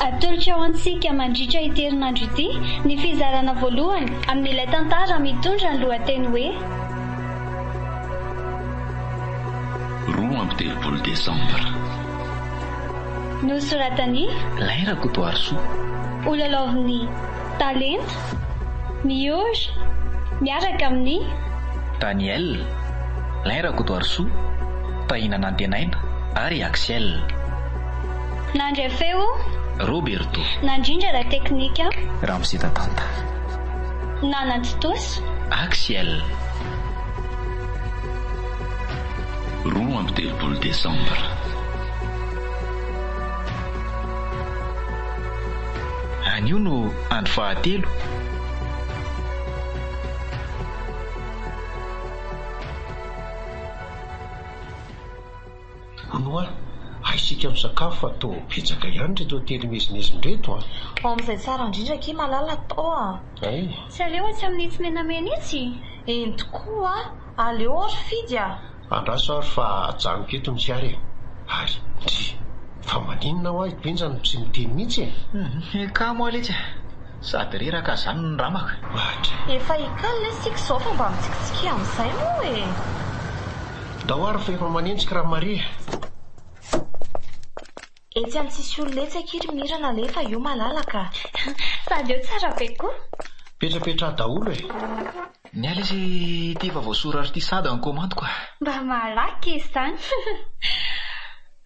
Atolotra ho antsika mandritra ity herinandro ity ny fizarana voalohany amin'ilay tantara mitondra ny lohateny hoe. 32 desambra. Nosoratan'i. Lay Rakotoarisoa. Holalaovin'i Talenta, Miora, miaraka amin'i. Daniel, Lay Rakotoarisoa, Tahina Nantenaina ary Axiel. Nandray feo. Roberto. Nandrindra ara-teknika. Ramose Tatanta. Nanatontosa. Axiel. 32 desambra. Anio no andro fahatelo. Hono hoa, hay isika misakafo fa toa betsaka ihany ireto hotely mivezinezy ireto an! Ao amin'izay tsara indrindra akia Malala atao a! Hay! Tsy aleo atsy amin'itsy menamena itsy? Eny tokoa a! Aleo ao ry Fidy a! Andraso ary fa ajanoko eto ny fiara e! Ary, ndry! Fa maninona hoa i Benja no tsy miteny mihitsy e? Hum, kamo aho letsy a! Sady reraka zany ny ramako. Ohatra. Efa hikalina isika izao fa mba mitsikitsikia amin'izay moa e! Ndao ary fa efa manenjika Ramaria. Etsy amin'ny tsisy olona etsy akia ry Mirana alefa io malalaka a! Sady eo tsara be koa. Petrapetraha daholo e! Ny ahy lesy ity efa voasoratra ity sady ny komandiko a! Mba malaky izy izany.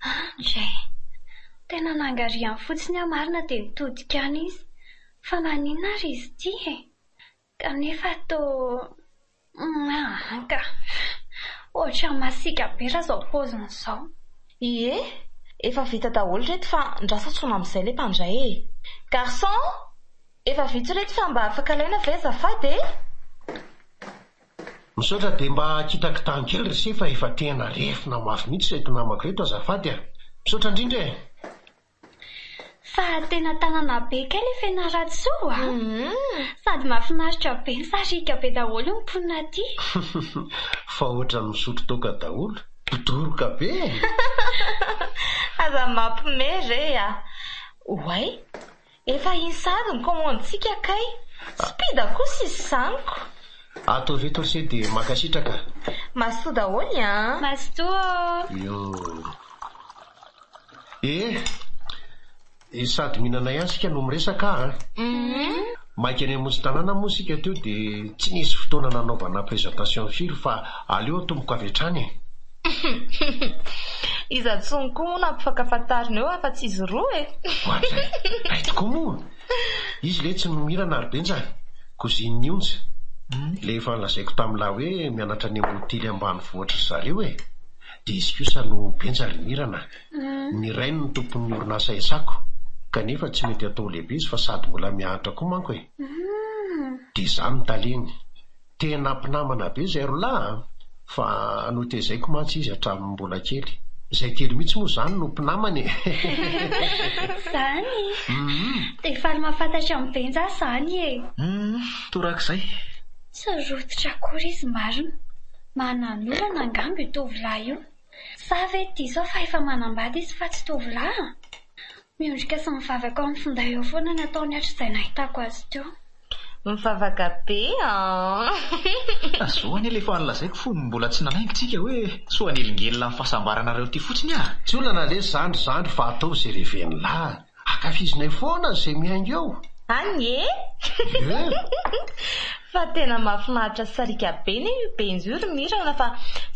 Andray. Tena nangariany fotsiny aho marina dia nitodika any izy. Fa maninona ary izy ity e? Kanefa toa Aa ka! Ohatran'ny masiaka be raha izao paoziny izao. Ie, efa vita daholo ireto fa ndraso antsoina amin'izay ilay mpandray e! Garçon! Efa vita ireto fa mba afaka alaina ve azafady e? Misaotra dia mba kitakitano kely ry se fa efa tena refona mafy mihitsy ireto namako ireto azafady a! Misaotra indrindra e! Fa tena tanana be kay le Fianarantsoa a! Sady mahafinaritra be no sariaka be daholo ny mponina aty. Fa ohatran'ny misotro toaka daholo, bidoroka be e! Aza mampime re a! Oay! Efa iny sahady ny commande-tsika kay! Speed kosa izy izany ko! Ataovy eto ry se dia mankasitraka. Mazotoa daholo an! Mazotoa ô! Io. Eh! Sady mihinana ihany isika no miresaka an! Maika any hamonjy tanàna moa isika teo dia tsy nisy fotoana nanaovana présentation firy fa aleo atomboko avy hatrany e! Iza intsony koa moa no ampifankafantarina eo afa-tsy izy roa e! Oadray! Hay tokoa moa! Izy letsy no mirana ry Benja a! Cousine-n'i Onja. Ilay efa nolazaiko tamin'lah hoe mianatra any amin'ny hotely ambanivohitra ry zareo e! Dia izy kosa no Benja ry Mirana a! Ny rainy no tompon'ny orinasa Esako, kanefa tsy mety atao lehibe izy fa sady mbola mianatra koa manko e! Dia izaho no taleny. Tena mpinamana be izay rolahy a! Fa notezaiko mantsy izy hatramin'ny mbola kely. Izay kely mihitsy moa izany no mpinamana e! Izany? Dia faly mahafantatra an'i Benja aho izany e! Humm, torak'izay. Tsy rototra akory izy marina. Manan'olana angamba io tovolahy io. Sa ve diso aho fa efa manambady izy fa tsy tovolahy a? Miondrika sy mivavaka ao amin'ny finday ao foana ny ataony hatrizay nahitako azy teo. Mivavaka be an! Zao anie le efa nolazaiko fony mbola tsy nanainga tsika hoe sao hanelingelina ny fahasambaranareo ity fotsiny ah! Tsy olana lesy zany ry zandry fa ataovy izay reven'lah. Ankafizinay foana izay mihaingo eo. Any e! Ie! Fa tena mahafinaritra sy sariaka be ne io Benjo io ry Mirana fa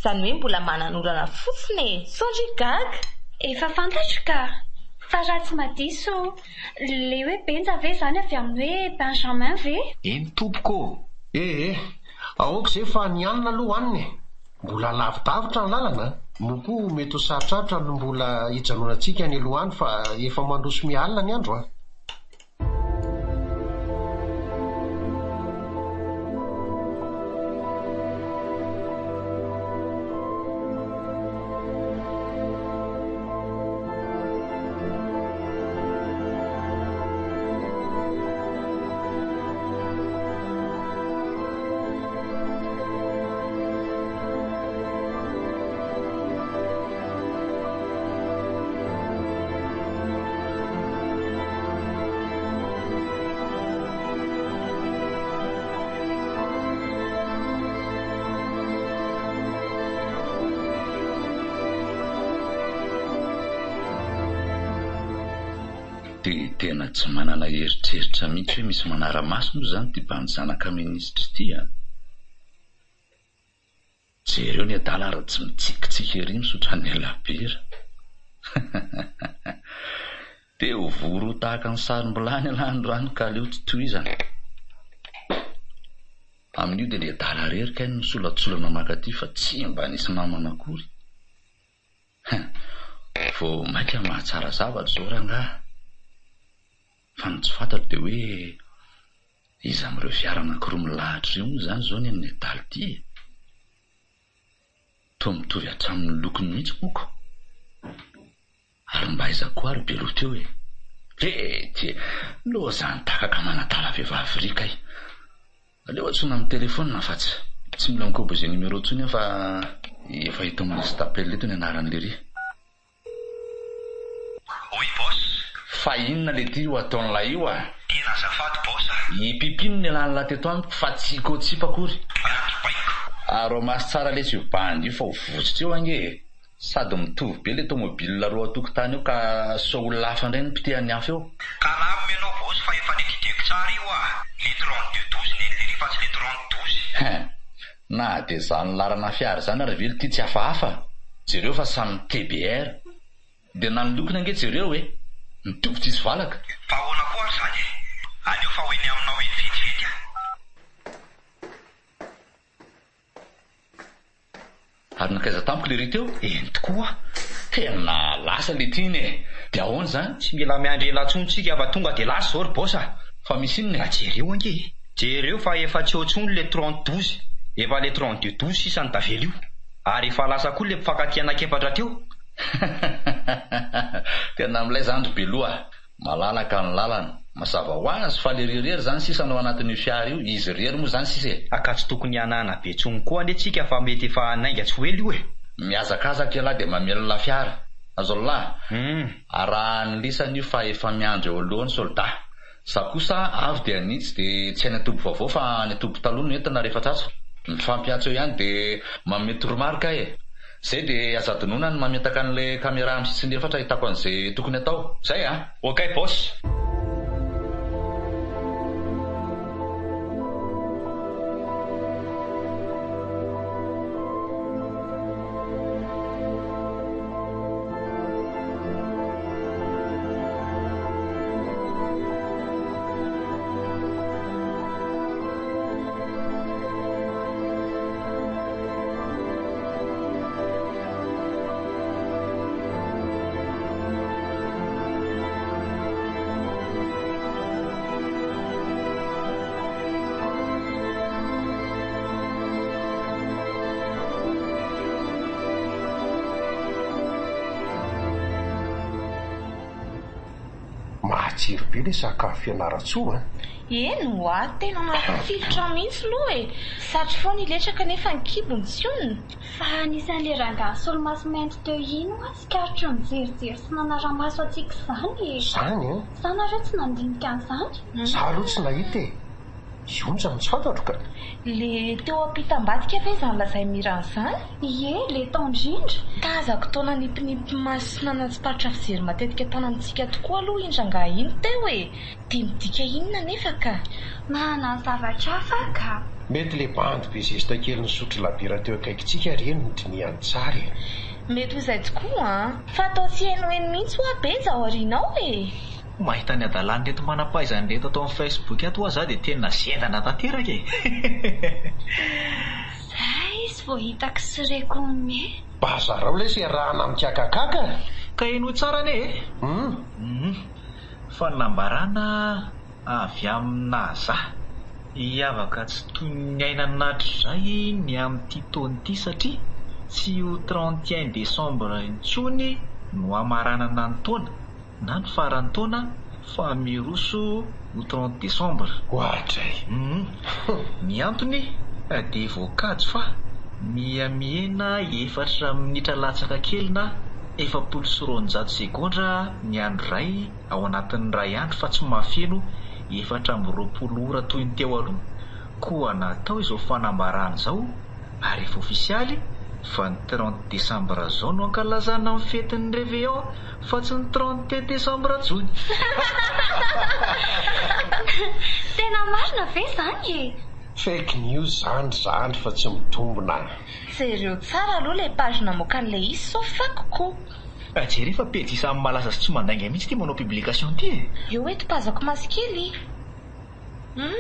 zany hoe mbola manan'olana fotsiny e! Sao ndry gaga? Efa fantatro ka! Fa raha tsy madiso, le hoe Benja ve zany avy amin'ny hoe Benjamin ve? Eny tompoko ô! Ee, aoka izay fa ny hanina aloha hanina e! Mbola lavidavitra ny lalana an! Moa koa mety ho sarotrarotra ny mbola hijanonantsika any aloha any fa efa mandroso miha-alina ny andro an! Dia tena tsy manana eritreritra mihitsy hoe misy manara-maso moa izany ity bandy zanaka minisitra ity an! Jereo ny adala ary tsy mitsikitsiky ery misotro an'i Labiera. Te ho voa roa tahaka ny sarom-bilany ialahy androany ka aleo tsy tohizana. Amin'io dia ny adala irery kay no misolatsolana mankaty fa tsy mba nisy namana akory. Hein! Vao mainka mahatsara zavatra izao rangaha. Fa ny tsy fantatro dia hoe iza amin'ireo fiara anankiroa milahatra ireo moa izany izao ny an'ny adala ity e? Toa mitovy hatramin'ny lokony mihitsy moa ko! Ary mba aiza koa ary Beloha teo e? Hety e! Lozan'ny takaka manadala vehivavy ry kay! Aleo antsoina amin'ny telephone fa tsy tsy mila mi-composer numéro intsony aho fa efa eto amin'ny liste d'appel eto ny anaran'i lery. Oui boss. Fa inona le ty io ataon'lah io ah? Tena azafady boss ah. I Pipino ny elan'lah teto amiko fa tsy i Kôtsipa akory. Miandry baiko. Arao maso tsara lesy io bandy io fa ho votsotra eo ange e! Sady mitovy be le tomobile roa an-tokotany eo ka sao olona hafa indray no pitehan'ny afo eo. Calme ianao boss fa efa netideko tsara io ah! Le 32 12 nen'i lery fa tsy le 30 12. Hein! Na dia izany laharana fiara izany ary ve lty tsy hafahafa? Jereo fa samy TBR. Dia na ny lokony ange jereo e! Mitovy tsisy valaka. Fa ahoana koa ary izany e? Aleo fa ho eny aminao eny vetivety aho. Ary nankaiza tampoka lery teo? Eny tokoa. Tena lasa le tiany e! Dia ahoana izany? Tsy mila miandry ela intsony tsika fa tonga dia lasa izao ry boss a! Fa misy inona e? Mba jereo ange e! Jereo fa efa tsy eo intsony le 30 12, efa le 32 12 sisa no tavela io. Ary efa lasa koa le mpifankatia anankiefatra teo. Tena milay izany ry Beloha a! Malalaka ny lalana. Mazava ho azy fa lery irery izany sisa no ao anatin'io fiara io, izy irery moa izany sisa e! Ka tsy tokony hanana be tsony koa anie tsika fa mety efa hanainga tsy ho ela io e! Mihazakazaka ialahy dia mamelona fiara. Azon'lah? Arahan'ny lisany io fa efa miandry eo aloha ny soldat. Za kosa avy dia hanitsy dia tsy any an-toby vaovao fa any an-toby taloha no entina rehefa tratra. Mifampiantso eo ihany dia manome toromarika e! Zay dia aza adinoina ny mametaka an'ilay camera amin'ny sisiny efatra ahitako an'izay tokony atao. Zay a! Ok boss! Matsiro be le sakafo Fianarantsoa an! Eny oa, tena mafilotra mihitsy loha e! Satry foana hiletra kanefa ny kibony tsy onona. Fa anisan'ilay rangahy solomaso mainty teo iny hoa tsikaritro nijerijery sy nanara-maso antsika izany e! Izany an! Sa nareo tsy nandinika an'izany? Za aloha tsy nahita e! I Onja no tsy fantatro ka! Le teo ampitam-badika ve izany lazain'i Mirana izany? Ie, le tao indrindra! Tazako toa nanipinipy maso sy nanatsiparitra fijery matetika tany amintsika tokoa aloha iny rangahy iny teo e! Dia midika inona anefa ka? Manana zavatra hafa ka! Mety le bandy be zesta kely nisotro labiera teo akaikintsika re no dinihany tsara e! Mety ho izay tokoa an! Fa atao tsy henoheno mihitsy hoa Benja ao aoriana ao e! Mahita ny adalan'ireto manam-pahaizana ireto ato amin'ny Facebook ato hoa za dia tena zendana tanteraka e! Zay izy vao hitako sy reko homehy. Mba zarao lesy iarahana mikakakaka e! Ka henoy tsara anie e! Hum. Fanambarana avy amin'ny NASA. Hiavaka tsy toy ny niainana hatrizay ny amin'ity taona ity satria tsy ho 31 décembre intsony no hamaranana ny taona na ny faran'ny taona fa miroso ho 30 décembre. Oadray! Humm. Ny antony dia voakajy fa miha-mihena efatra minitra latsaka kely na 240 segondra ny andro iray ao anatin'ny iray andro fa tsy mahafeno 24 ora toy ny teo aloha, koa natao izao fanambarana izao ary efa ofisialy. Fa ny trente décembre zao no ankalazana ny fetin'ny réveillon fa tsy ny trente et décembre tsony. Tena marina ve zany e? Fake news zany zandry fa tsy mitombina a. Jereo tsara aloha ilay page namoaka an'ilay izy sao fako ko. Jereo fa pejy isan'ny malaza sy tsy mandainga mihitsy ity manao publication ity e. Eo eto pazako maso kely. Humm!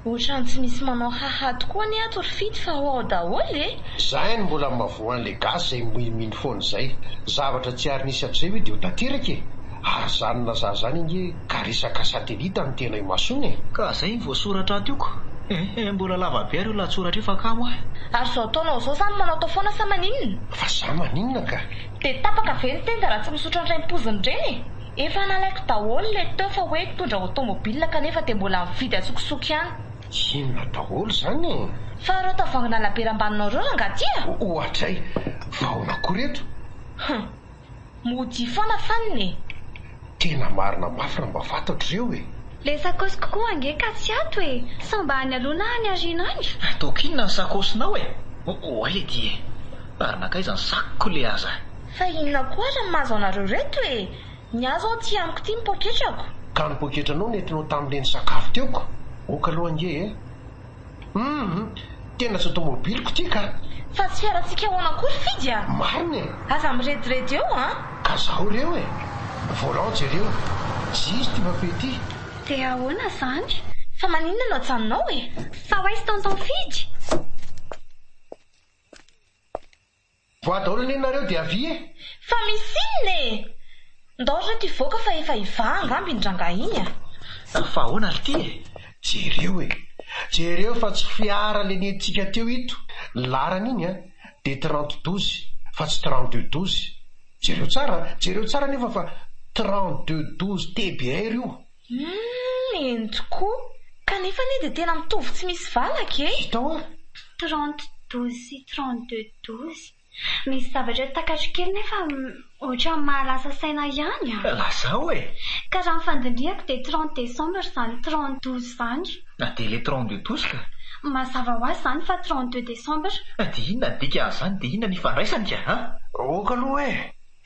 Ohatran'ny tsy misy manao haha tokoa anie ato ry Fidy fa ho ao daholo e! Zay no mbola mavoa an'le gasy zay mimino foana zay. Zavatra tsy ary nisy hatrizay hoe de ho tanteraka e! Ary zany naza zany ange ka resaka satelita no tena imasoana e! Ka zay ny voasoratra ato io ko! Eh mbola lava be ary io lahatsoratra io fa kamo ah! Ary zao ataonao zao zany manaotao foana sa maninona? Fa za maninona ka? De tapaka ve ny tenda raha tsy misotro an'ireny poziny ireny e? Efa nalaiko daholo le teo fa hoe hitondra automobile kanefa dia mbola mividy antsokosoko ihany. Inona daholo izany e? Fa ireo tavoahangy nalabery ambaninao ireo rangaha ty a! Ohatray, fa ahoana koa reto? Hum. Modia foana fanina e! Tena marina mafy raha mba fantatro ireo e! Le sakaosiko koa ange ka tsy ato e! Sao mba any aloha na any aoriana any? Ataoko inona ny sakaosinao e? Oay le ty e! Ary nankaiza ny sac-ko le aza? Fa inona koa ary ny mahazo anareo reto e! Ny ahy zao aty amiko ity ny poketrako. Ka ny poketranao nentinao tamin'ilay nisakafo teo ko! Ok aloha ange e! Humm! Tena tsy tomobiliko ity ka! Fa tsy fiarantsika ahoana koa ry Fidy a! Marina e! Aza mirediredy eo an! Ka zaho reo e! Volant jereo! Tsy izy ity papier ity! Dia ahoana izany? Fa maninona no ajanonao e? Fa ho aiza tonton Fidy? Voa daholo anie nareo dia avia e! Fa misy inona e? Ndao ry reto hivoaka fa efa hivaha angamba iny rangahy iny a! Fa ahoana ry ty e? Jereo e! Jereo fa tsy fiara le nentintsika teo ito, ny laharana iny an, dia trente douze fa tsy trente deux douze. Jereo tsara an! Jereo tsara anefa fa trente deux douze TBR io. Humm eny tokoa! Kanefa anie dia tena mitovy tsy misy valaka e! Hita hoa! Trente douze sy trente deux douze. Misy zavatra takatro kely nefa ohatran'ny mahalasa saina ihany an! Lazao e! Ka raha ny fandinihako dia trente décembre izany trente douze izany. Dia ilay trente deux douze ka? Mazava ho azy izany fa trente deux décembre. Dia inona ny dikan'izany dia inona ny ifandraisany ka an? Ok aloha e!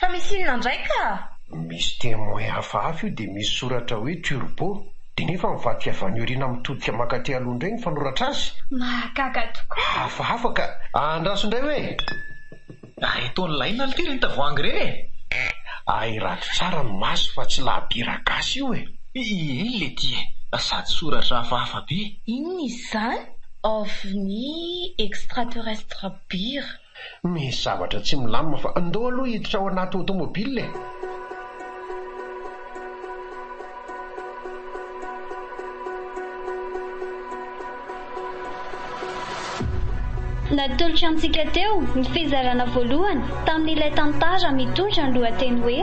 Fa misy inona indray ka? Misy témoin hafahafa io dia misy soratra hoe turbo, dia nefa mivadika avy any aoriana mitodika mankaty aloha indray ny fanoratra azy? Mahagaga tokoa. Hafahafa ka! Andraso indray hoe! Ary ataon'i Laina lty ireny tavoahangy ireny e! Ahirato tsara ny maso fa tsy labiera gasy io e! Eny lety e! Sady soratra hafahafa be! Inona izany? Ovni extraterrestre beer. Misy zavatra tsy milamina fa ndao aloha hiditra ao anaty automobile e! Natolotra antsika teo ny fizarana voalohany tamin'ilay tantara mitondra ny lohateny hoe.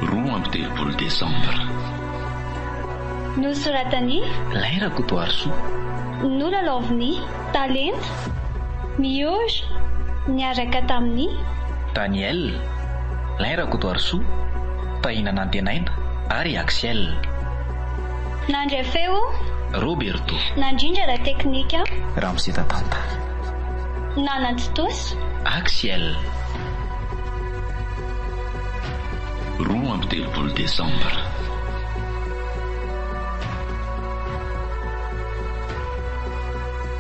32 desambra. Nosoratan'i. Lay Rakotoarisoa. Nolalaovin'i Talenta, Miora, niaraka tamin'i. Daniel, Lay Rakotoarisoa, Tahina Nantenaina ary Axiel. Nandray feo. Roberto. Nandrindra ara-teknika. Ramose Tatanta. Nanantontosa. Axiel. 32 desambra.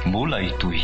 Mbola hitohy.